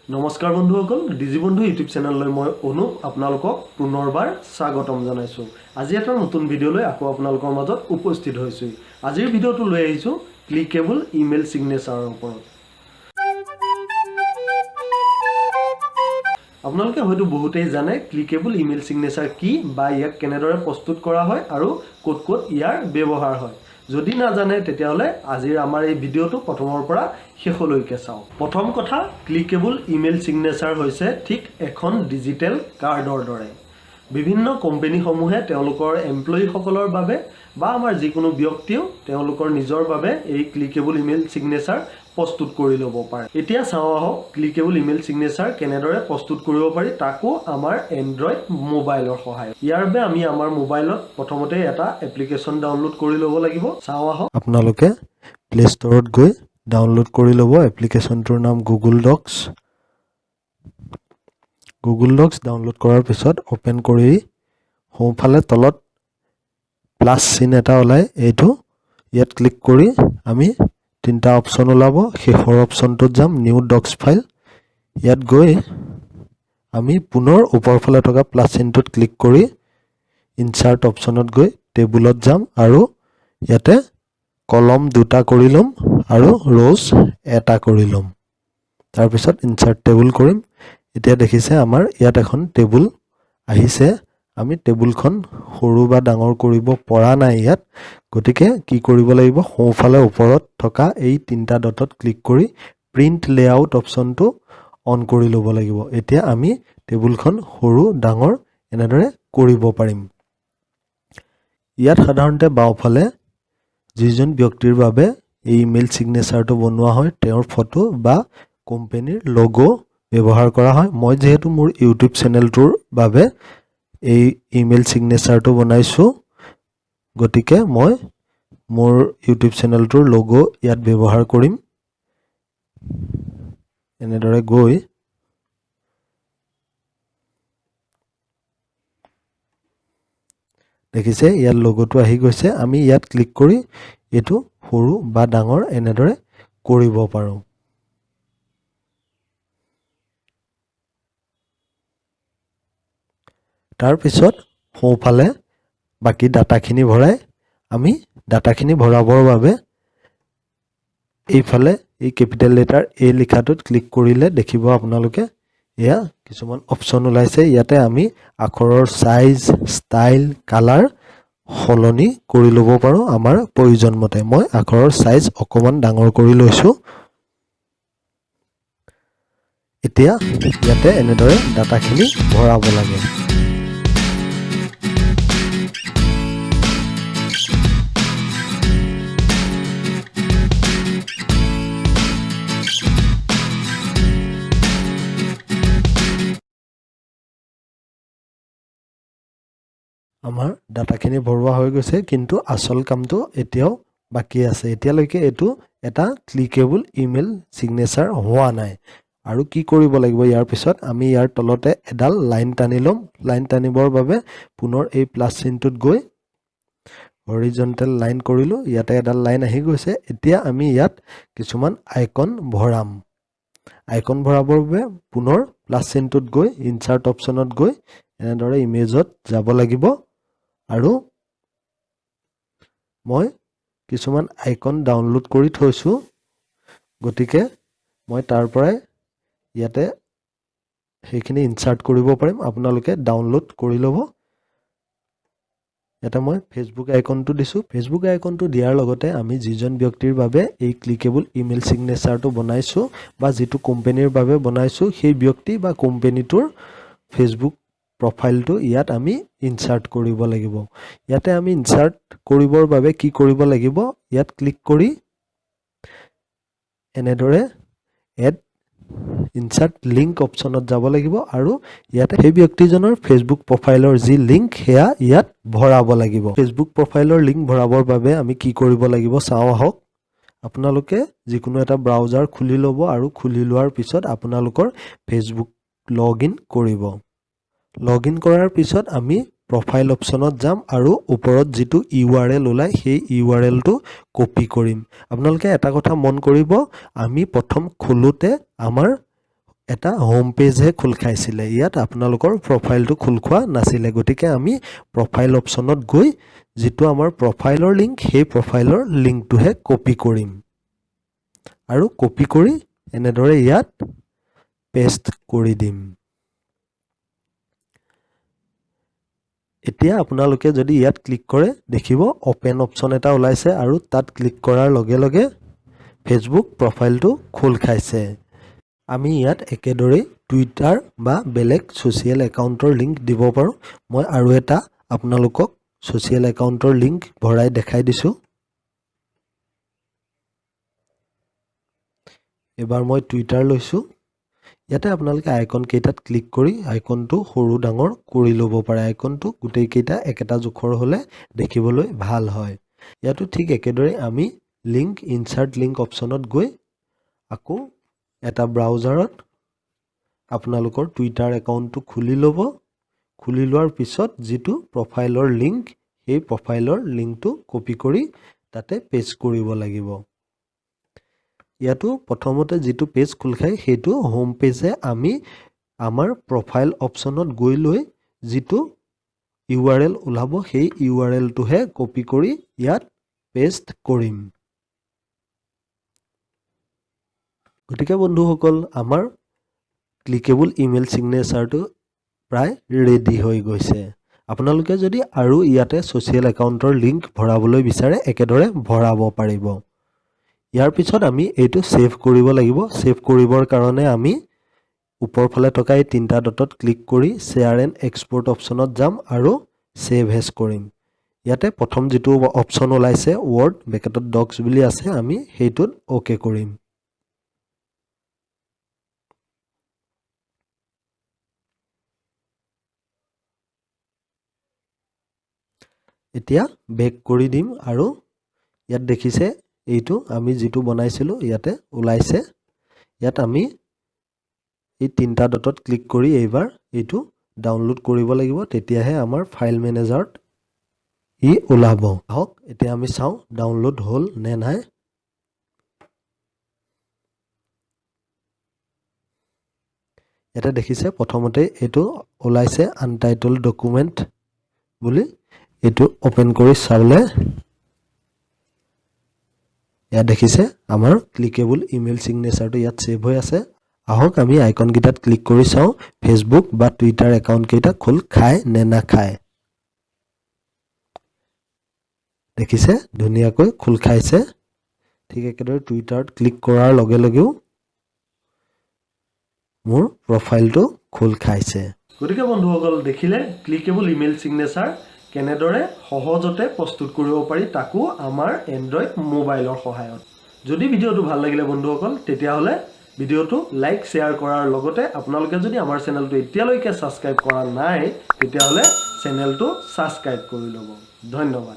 নমস্কাৰ বন্ধুসকল, ডিজি বন্ধু ইউটিউব চেনেললৈ মই অনুপ আপোনালোকক পুনৰবাৰ স্বাগতম জনাইছোঁ। আজি এটা নতুন ভিডিঅ' লৈ আকৌ আপোনালোকৰ মাজত উপস্থিত হৈছোঁ। আজিৰ ভিডিঅ'টো লৈ আহিছোঁ ক্লিকেবল ইমেইল ছিগনেচাৰৰ ওপৰত। আপোনালোকে হয়তো বহুতেই জানে ক্লিকেবল ইমেইল ছিগনেচাৰ কি বা ইয়াক কেনেদৰে প্ৰস্তুত কৰা হয় আৰু ক'ত ক'ত ইয়াৰ ব্যৱহাৰ হয়। যদি নাজানে, তেতিয়াহ'লে আজিৰ আমাৰ এই ভিডিঅ'টো প্ৰথমৰ পৰা শেষলৈকে চাওক। প্ৰথম কথা, ক্লিকেবল ইমেইল ছিগনেচাৰ হৈছে ঠিক এখন ডিজিটেল কাৰ্ডৰ দৰে। বিভিন্ন কোম্পেনীসমূহে তেওঁলোকৰ এমপ্লয়ীসকলৰ বাবে বা আমাৰ যিকোনো ব্যক্তিয়েও তেওঁলোকৰ নিজৰ বাবে এই ক্লিকেবল ইমেইল ছিগনেচাৰ প্ৰস্তুত কৰি ল'ব পাৰে। এতিয়া চাওঁ আহক ক্লিকেবল ইমেইল ছিগনেচাৰ কেনেদৰে প্ৰস্তুত কৰিব পাৰি, তাকো আমাৰ এণ্ড্ৰইড মোবাইলৰ সহায়ত। ইয়াৰ বাবে আমি আমাৰ মোবাইলত প্ৰথমতে এটা এপ্লিকেশ্যন ডাউনলোড কৰি ল'ব লাগিব। চাওঁ আহক। আপোনালোকে প্লে ষ্ট'ৰত গৈ ডাউনলোড কৰি ল'ব। এপ্লিকেশ্যনটোৰ নাম Google Docs. Google Docs download কৰাৰ পিছত অ'পেন কৰি সোঁফালে তলত প্লাছ চিন এটা ওলায়, এইটো। ইয়াত ক্লিক কৰি আমি তিনিটা অপশ্যন ওলাব, শেষৰ অপশ্যনটোত যাম, নিউ ডক্স ফাইল। ইয়াত গৈ আমি পুনৰ ওপৰ ফালে থকা প্লাছ চিনটোত ক্লিক কৰি ইনচাৰ্ট অপশ্যনত গৈ টেবুলত যাম আৰু ইয়াতে কলম দুটা কৰি ল'ম আৰু ৰ'জ এটা কৰি ল'ম। তাৰপিছত ইনচাৰ্ট টেবুল কৰিম। এতিয়া দেখিছে, আমাৰ ইয়াত এখন টেবুল আহিছে। আমি টেবুলখন সৰু বা ডাঙৰ কৰিব পৰা নাই ইয়াত। গতিকে কি কৰিব লাগিব? সোঁফালে ওপৰত থকা এই তিনিটা ডটত ক্লিক কৰি প্ৰিণ্ট লেআউট অপশ্যনটো অন কৰি ল'ব লাগিব। এতিয়া আমি টেবুলখন সৰু ডাঙৰ এনেদৰে কৰিব পাৰিম। ইয়াত সাধাৰণতে বাওঁফালে যিজন ব্যক্তিৰ বাবে এই ইমেইল ছিগনেচাৰটো বনোৱা হয়, তেওঁৰ ফটো বা কোম্পেনীৰ ল'গ' ব্যৱহাৰ কৰা হয়। মই যিহেতু মোৰ ইউটিউব চেনেলটোৰ বাবে এই ইমেইল ছিগনেচাৰটো বনাইছোঁ, গতিকে মই মোৰ ইউটিউব চেনেলটোৰ ল'গ' ইয়াত ব্যৱহাৰ কৰিম। এনেদৰে গৈ দেখিছে, ইয়াত লগ'টো আহি গৈছে। আমি ইয়াত ক্লিক কৰি এইটো সৰু বা ডাঙৰ এনেদৰে কৰিব পাৰোঁ। তাৰপিছত সোঁফালে বাকী ডাটাখিনি ভৰাই, আমি ডাটাখিনি ভৰাবৰ বাবে এইফালে এই কেপিটেল লেটাৰ এ লিখাটোত ক্লিক কৰিলে দেখিব আপোনালোকে, এয়া কিছুমান অপশ্যন ওলাইছে। ইয়াতে আমি আখৰৰ চাইজ, ষ্টাইল, কালাৰ সলনি কৰি ল'ব পাৰোঁ আমাৰ প্ৰয়োজন মতে। মই আখৰৰ চাইজ অকণমান ডাঙৰ কৰি লৈছোঁ। এতিয়া ইয়াতে এনেদৰে ডাটাখিনি ভৰাব লাগে। আমাৰ ডাটাখিনি ভৰোৱা হৈ গৈছে, কিন্তু আচল কামটো এতিয়াও বাকী আছে। এতিয়ালৈকে এইটো এটা ক্লিকেবল ইমেইল ছিগনেচাৰ হোৱা নাই। আৰু কি কৰিব লাগিব ইয়াৰ পিছত? আমি ইয়াৰ তলতে এডাল লাইন টানি ল'ম। লাইন টানিবৰ বাবে পুনৰ এই প্লাছ চিনটোত গৈ হৰিজণ্টেল লাইন কৰিলোঁ। ইয়াতে এডাল লাইন আহি গৈছে। এতিয়া আমি ইয়াত কিছুমান আইকন ভৰাম। আইকন ভৰাবৰ বাবে পুনৰ প্লাছ চিনটোত গৈ ইনচাৰ্ট অপশ্যনত গৈ এনেদৰে ইমেজত যাব লাগিব আৰু মই কিছুমান আইকন ডাউনলোড কৰি থৈছোঁ, গতিকে মই তাৰ পৰাই ইয়াতে সেইখিনি ইনচাৰ্ট কৰিব পাৰিম। আপোনালোকে ডাউনলোড কৰি ল'ব। ইয়াতে মই ফেচবুক আইকনটো দিছোঁ। ফেচবুক আইকনটো দিয়াৰ লগতে আমি যিজন ব্যক্তিৰ বাবে এই ক্লিকেবল ইমেইল ছিগনেচাৰটো বনাইছোঁ বা যিটো কোম্পেনীৰ বাবে বনাইছোঁ, সেই ব্যক্তি বা কোম্পেনীটোৰ ফেচবুক প্ৰফাইলটো ইয়াত আমি ইনচাৰ্ট কৰিব লাগিব। ইয়াতে আমি ইনচাৰ্ট কৰিবৰ বাবে কি কৰিব লাগিব? ইয়াত ক্লিক কৰি এনেদৰে এড ইনচাৰ্ট লিংক অপশ্যনত যাব লাগিব আৰু ইয়াতে সেই ব্যক্তিজনৰ ফেচবুক প্ৰফাইলৰ যি লিংক, সেয়া ইয়াত ভৰাব লাগিব। ফেচবুক প্ৰফাইলৰ লিংক ভৰাবৰ বাবে আমি কি কৰিব লাগিব চাওঁ আহক। আপোনালোকে যিকোনো এটা ব্ৰাউজাৰ খুলি ল'ব আৰু খুলি লোৱাৰ পিছত আপোনালোকৰ ফেচবুক লগ ইন কৰিব। লগ ইন কৰাৰ পিছত আমি প্ৰফাইল অপশ্যনত যাম আৰু ওপৰত যিটো ইউ আৰ এল ওলায়, সেই ইউ আৰ এলটো কপি কৰিম। আপোনালোকে এটা কথা মন কৰিব, আমি প্ৰথম খোলোতে আমাৰ এটা হোম পেজহে খোল খাইছিলে, ইয়াত আপোনালোকৰ প্ৰফাইলটো খোল খোৱা নাছিলে। গতিকে আমি প্ৰফাইল অপশ্যনত গৈ যিটো আমাৰ প্ৰফাইলৰ লিংক, সেই প্ৰফাইলৰ লিংকটোহে কপি কৰিম আৰু কপি কৰি এনেদৰে ইয়াত পেষ্ট কৰি দিম। এতিয়া আপোনালোকে যদি ইয়াত ক্লিক কৰে, দেখিব অ'পেন অপশ্যন এটা ওলাইছে আৰু তাত ক্লিক কৰাৰ লগে লগে ফেচবুক প্ৰফাইলটো খোল খাইছে। আমি ইয়াত একেদৰেই টুইটাৰ বা বেলেগ ছ'চিয়েল একাউণ্টৰ লিংক দিব পাৰোঁ। মই আৰু এটা আপোনালোকক ছ'চিয়েল একাউণ্টৰ লিংক ভৰাই দেখাই দিছোঁ। এইবাৰ মই টুইটাৰ লৈছোঁ। ইয়াতে আপোনালোকে আইকন কেইটাত ক্লিক কৰি আইকনটো সৰু ডাঙৰ কৰি ল'ব পাৰে। আইকনটো গোটেইকেইটা একেটা জোখৰ হ'লে দেখিবলৈ ভাল হয়। ইয়াতো ঠিক একেদৰে আমি লিংক, ইনচাৰ্ট লিংক অপশ্যনত গৈ আকৌ এটা ব্ৰাউজাৰত আপোনালোকৰ টুইটাৰ একাউণ্টটো খুলি ল'ব। খুলি লোৱাৰ পিছত যিটো প্ৰফাইলৰ লিংক, সেই প্ৰফাইলৰ লিংকটো কপি কৰি তাতে পেষ্ট কৰিব লাগিব। ইয়াতো প্ৰথমতে যিটো পেজ খোল খায়, সেইটো হোম পেজে আমি আমাৰ প্ৰফাইল অপশ্যনত গৈ লৈ যিটো ইউআৰএল ওলাব, সেই ইউআৰএলটোহে কপি কৰি ইয়াত পেষ্ট কৰিম। গতিকে বন্ধুসকল, আমাৰ ক্লিকেবল ইমেইল ছিগনেচাৰটো প্ৰায় ৰেডি হৈ গৈছে। আপোনালোকে যদি আৰু ইয়াতে ছ'চিয়েল একাউণ্টৰ লিংক ভৰাবলৈ বিচাৰে, একেদৰে ভৰাব পাৰিব। ইয়াৰ পিছত আমি এইটো ছেভ কৰিব লাগিব। ছেভ কৰিবৰ কাৰণে আমি ওপৰ ফালে থকা এই তিনিটা ডটত ক্লিক কৰি শ্বেয়াৰ এণ্ড এক্সপৰ্ট অপশ্যনত যাম আৰু ছেভ এজ কৰিম। ইয়াতে প্ৰথম যিটো অপশ্যন ওলাইছে, ৱৰ্ড বেকেটত ডক্স বুলি আছে, আমি সেইটোত অ'কে কৰিম। এতিয়া বেক কৰি দিম আৰু ইয়াত দেখিছে, এইটো আমি যিটো বনাইছিলোঁ ইয়াতে ওলাইছে। ইয়াত আমি এই তিনিটা ডটত ক্লিক কৰি এইবাৰ এইটো ডাউনলোড কৰিব লাগিব, তেতিয়াহে আমাৰ ফাইল মেনেজাৰত ই ওলাব। আহক, এতিয়া আমি চাওঁ ডাউনলোড হ'ল নে নাই। ইয়াতে দেখিছে, প্ৰথমতে এইটো ওলাইছে আনটাইটল ডকুমেণ্ট বুলি। এইটো অ'পেন কৰি চালে ইয়াত দেখিছে, আমাৰ ক্লিকেবল ইমেইল ছিগনেচাৰটো ইয়াত ছেভ হৈ আছে। আহক, আমি আইকনকেইটাত ক্লিক কৰি চাওঁ ফেচবুক বা টুইটাৰ একাউণ্টকেইটা খোল খায় নে নাখায়। দেখিছে, ধুনীয়াকৈ খোল খাইছে। ঠিক একেদৰে টুইটাৰত ক্লিক কৰাৰ লগে লগেও মোৰ প্ৰফাইলটো খোল খাইছে। গতিকে বন্ধুসকল, দেখিলে ক্লিকেবল ইমেইল ছিগনেচাৰ কেনেদৰে সহজতে প্ৰস্তুত কৰিব পাৰি, তাকো আমাৰ এণ্ড্ৰইড মোবাইলৰ সহায়ত। যদি ভিডিঅ'টো ভাল লাগিলে বন্ধুসকল, তেতিয়াহ'লে ভিডিঅ'টো লাইক, শ্বেয়াৰ কৰাৰ লগতে আপোনালোকে যদি আমাৰ চেনেলটো এতিয়ালৈকে ছাবস্ক্ৰাইব কৰা নাই, তেতিয়াহ'লে চেনেলটো ছাবস্ক্ৰাইব কৰি ল'ব। ধন্যবাদ।